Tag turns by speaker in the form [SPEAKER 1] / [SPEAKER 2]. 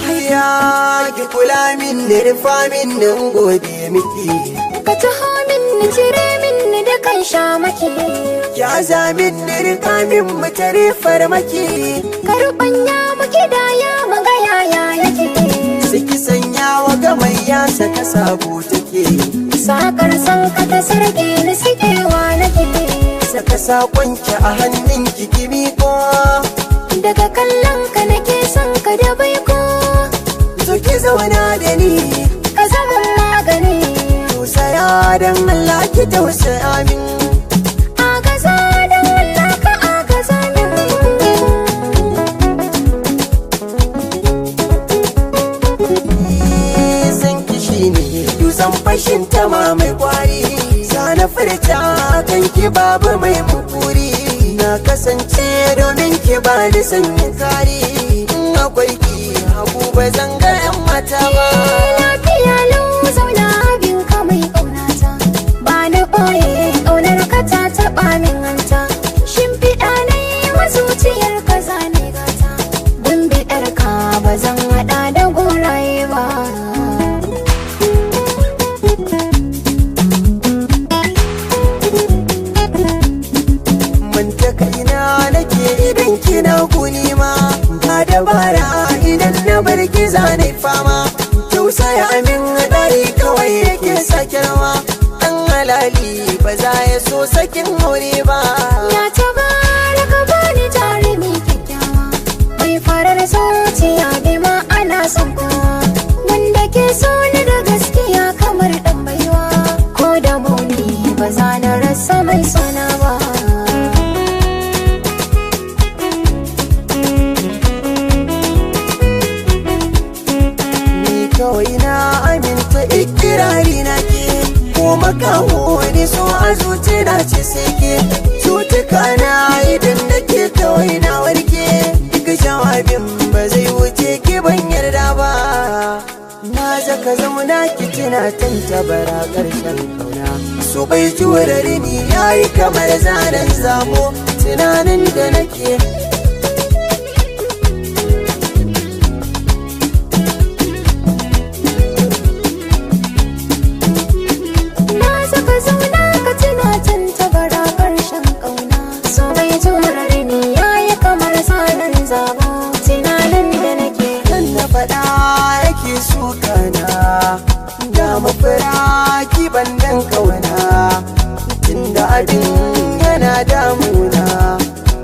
[SPEAKER 1] Hayya ki kula min da rufa min nan gode miki.
[SPEAKER 2] Ka taho min ni cire min ni da kan shamaki.
[SPEAKER 1] Ya za min ni rika min mu tare farmaki.
[SPEAKER 2] Ka rubanya muke da ya maga yaya yake.
[SPEAKER 1] Siki sanya wa gamayya saka sabo take.
[SPEAKER 2] Sakar san ka ta sarke ni sikewa nake.
[SPEAKER 1] Saka sakonki a hannun ki ki miƙo.
[SPEAKER 2] Daga kallon ka nake son ka da baiko.
[SPEAKER 1] Zo ki zauna da ni.
[SPEAKER 2] Ka zama magani.
[SPEAKER 1] Tausaya dan Allah ki tausaya min.
[SPEAKER 2] Agaza dan Allah ka agaza min.
[SPEAKER 1] San kishi ne dutsen fashin tama mai kwari. Zana furta kan ki babu mai mukuri. Na kasance domin ki ba ni sanyin kari. In akwai ki hagu ba zan ga 'yan mata ba.
[SPEAKER 2] Lafiya lau zauna abin ka mai ƙaunata. Ba na ɓoye ƙaunar ka ta taɓa min hanta. Shimfiɗa na yi wa zuciyar ka zane gata. Gumbiɗar ka ba zan haɗa da goraye ba.
[SPEAKER 1] Manta kaina nake idan kina guni ma. Ba dabara idan na bar ki zane fama. Tausaya min dari kawai yake sakarwa. Dan halali ba za ya so sakin aure ba.
[SPEAKER 2] Ya tabaraka bani jarumi kyakkyawa. Mai farar zuciya bai ma ana son kowa. Wanda ke so ni da gaskiya kamar ɗan baiwa. Ko da muni ba za na rasa mai sona ba.
[SPEAKER 1] Ni kawai na aminta ikirari na ke. Ko makaho ne so a zuci na ce sai ke. Cutuka na idan nake kawai na warke. Duk jawabin ba zai wuce ki ban yarda ba. Na zaka zauna ki tuna tantabara ƙarshen kauna. So bai jurare ni yayi kamar zanen zabo tunanin da nake.
[SPEAKER 2] Na saka zauna ka tuna tantabara ƙarshen ƙauna. So bai jurare ni yayi kamar zanen zabo tunanin da nake.
[SPEAKER 1] Kan na faɗa yake sukana da mafura ki bandan kauna. Tunda abin yana damuna.